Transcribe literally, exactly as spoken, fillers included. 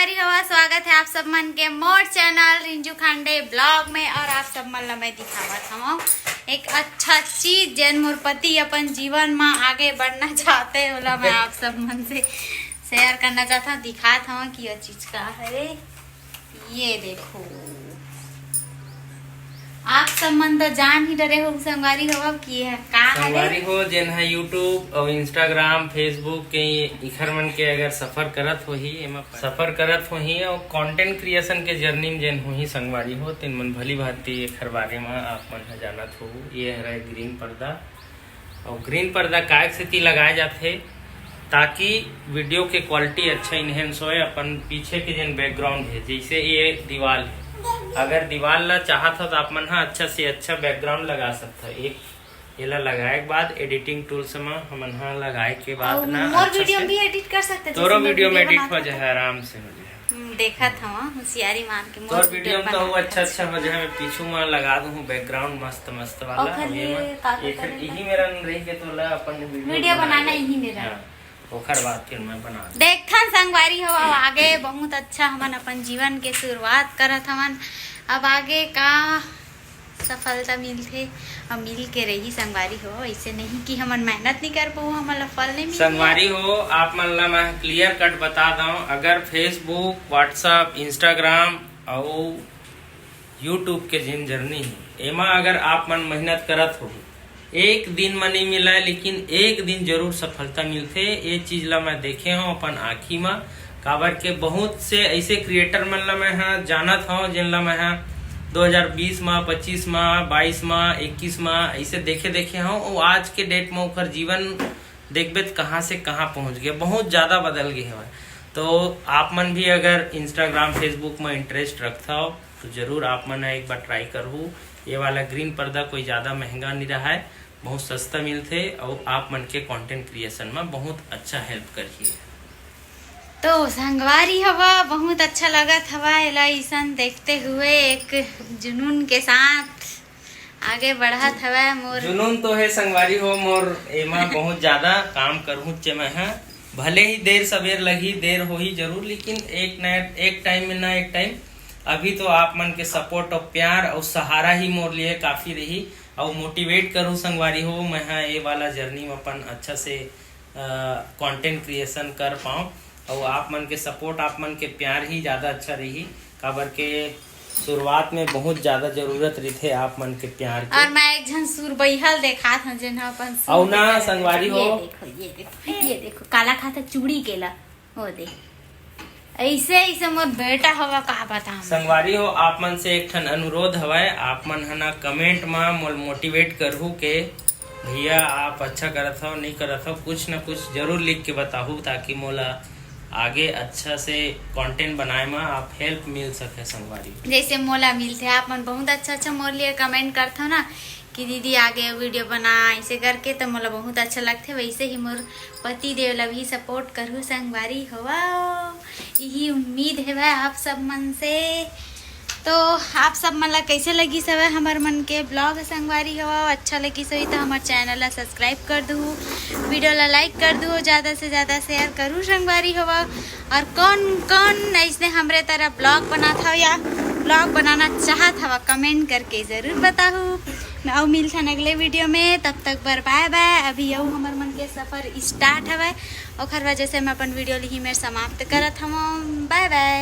अरे हवा, स्वागत है आप सब मन के मोर चैनल रिंजू खांडे ब्लॉग में। और आप सब मन ला मैं दिखावत हवं एक अच्छा चीज, जेन मोर पति अपन जीवन में आगे बढ़ना चाहते, ओला मैं आप सब मन से शेयर करना चाहत हवं। दिखात हवं कि ये चीज का है। ये देखो, आप सब मन तो जान ही डरे हो संगवारी हो कि ये का हरे। संगवारी हो, जेन ह YouTube और Instagram, Facebook के इखर मन के अगर सफर करत होही, एमा सफर करत होही और कंटेंट क्रिएशन के जर्नी में जेन होही संगवारी हो, तेन मन भली भांति एखर बारे में आप मन ह जानत हो। ये हरे ग्रीन पर्दा। और ग्रीन पर्दा काय सेती लगाए जाथे, ताकि वीडियो के क्वालिटी अच्छा इन्हेंस होए। अपन पीछे के जेन बैकग्राउंड है, जैसे ये दीवार है, अगर दीवार ला चाहत हो तो आप मन हा अच्छा से अच्छा बैकग्राउंड लगा सकत हो। एक एला लगाए के बाद एडिटिंग टूल्स में हमन हा लगाए के बाद और ना मोर अच्छा वीडियो से में भी एडिट कर सकते, तोरो जैसे मैं वीडियो में वीडियो एडिट हो बनाता जाए, आराम से हो जाए। हम्म, देखत हवा, होशियारी मार के तोर मस्त वीडियो में तो बनावत अच्छा हस। अच्छा हो जाए। मैं पीछू में लगा दूँ बैकग्राउंड मस्त मस्त वाला। ओखर और ये लिए में का का एक करे इही ला? मेरा रही के तोला अपन वीडियो वीडियो बनाना बनाना है। इही मेरा। हाँ, ओखर बाद फिर मैं बना दूँ। देखथन संगवारी हो, अब आगे बहुत अच्छा हमन अपन जीवन के शुरुआत करत हवन। अब आगे का सफलता मिलथे, अब मिल के रही संगवारी हो। ऐसे नहीं कि हमन मेहनत नहीं कर पाऊ, हमन ला फल नहीं मिलही। संगवारी हो, आप मन ला मैं क्लियर कट बता दऊं, अगर Facebook, WhatsApp, Instagram और YouTube के जिन जर्नी है, एमा अगर आप मन मेहनत करत हो, एक दिन म नहीं मिलय, लेकिन एक दिन जरूर सफलता मिलथे। ये चीज ला मैं देखे हूँ अपन आँखी म, काबर के बहुत से ऐसे क्रिएटर मन ला मैं ह जानत हूँ, जिन ला मैं ह दो हज़ार बीस म, पच्चीस म, बाईस म, इक्कीस म ऐसे देखे देखे हूँ। वो आज के डेट में ओकर जीवन देखबे त कहाँ से कहाँ पहुँच गया, बहुत ज़्यादा बदल गए हवय। तो आप मन भी अगर Instagram, Facebook में इंटरेस्ट रखत हो, तो जरूर आप मन ह एक बार ट्राई करहू। ये वाला ग्रीन पर्दा कोई ज़्यादा महंगा नहीं रहा है, बहुत सस्ता मिलथे और आप मन के कंटेंट क्रिएशन में बहुत अच्छा हेल्प करही। तो संगवारी हवा, बहुत अच्छा लगत हवा एला ऐसन देखते हुए एक जुनून के साथ आगे बढ़त हवय मोर। जुनून तो है संगवारी हो मोर, एमा बहुत ज्यादा काम करहूँ चे मैं ह। भले ही देर सवेर लगही, देर होही जरूर, लेकिन एक न एक टाइम में ना एक टाइम अभी तो आप मन के सपोर्ट और प्यार और सहारा ही मोर लिए काफी रही। और मोटिवेट करूँ संगवारी हो, मैं ह ये वाला जर्नी में अपन अच्छा से कंटेंट क्रिएशन कर पाऊँ। और आप मन के सपोर्ट, आप मन के प्यार ही ज्यादा अच्छा रही, काबर के शुरुआत में बहुत ज्यादा जरूरत रहिथे आप मन के प्यार के। और मैं एक झन सुरबैहल देखात हूँ, जेन ह अपन सुर अउ ना देखात हे। संगवारी ये हो। देखो, ये देखो, ये देखो, काला खाता चूड़ी केला, वो दे। ऐसे, ऐसे मोर बेटा हवा, का बताऊं। संगवारी हो, आप मन से एक ठन अनुरोध हवय, आप मन ह ना कमेंट म मोल मोटिवेट करहू के भैया आप अच्छा करत हव, नहीं करत हव, कुछ ना कुछ जरूर लिख के बताहू, ताकि मोला आगे अच्छा से कंटेंट बनाए म आप हेल्प मिल सके संगवारी। जैसे मोला मिलथे, आप मन बहुत अच्छा अच्छा मोर लिए कमेंट करथव ना कि दीदी आगे वीडियो बना, ऐसे करके तो मोला बहुत अच्छा लगथे। वैसे ही मोर पति देव ला भी सपोर्ट करहू संगवारी होवा, यही उम्मीद है भाई आप सब मन से। तो आप सब मन ला कैसे लगिस हवय हमर मन के ब्लॉग संगवारी हो? अच्छा लगिस होही तो हमर चैनल ला सब्सक्राइब कर दू, वीडियो ला लाइक कर दू, ज्यादा से ज्यादा शेयर करू संगवारी हो। और कौन कौन ऐसने हमरे तरह ब्लॉग बनात हव या ब्लॉग बनाना चाहत हव, कमेंट करके जरूर बताहू। अउ मिलथन अगले वीडियो में, तब तक बर बाय बाय। अभी अउ हमर मन के सफर स्टार्ट हवय, ओखर वजह से मैं अपन वीडियो लिही मेर समाप्त करत हवं। बाय बाय।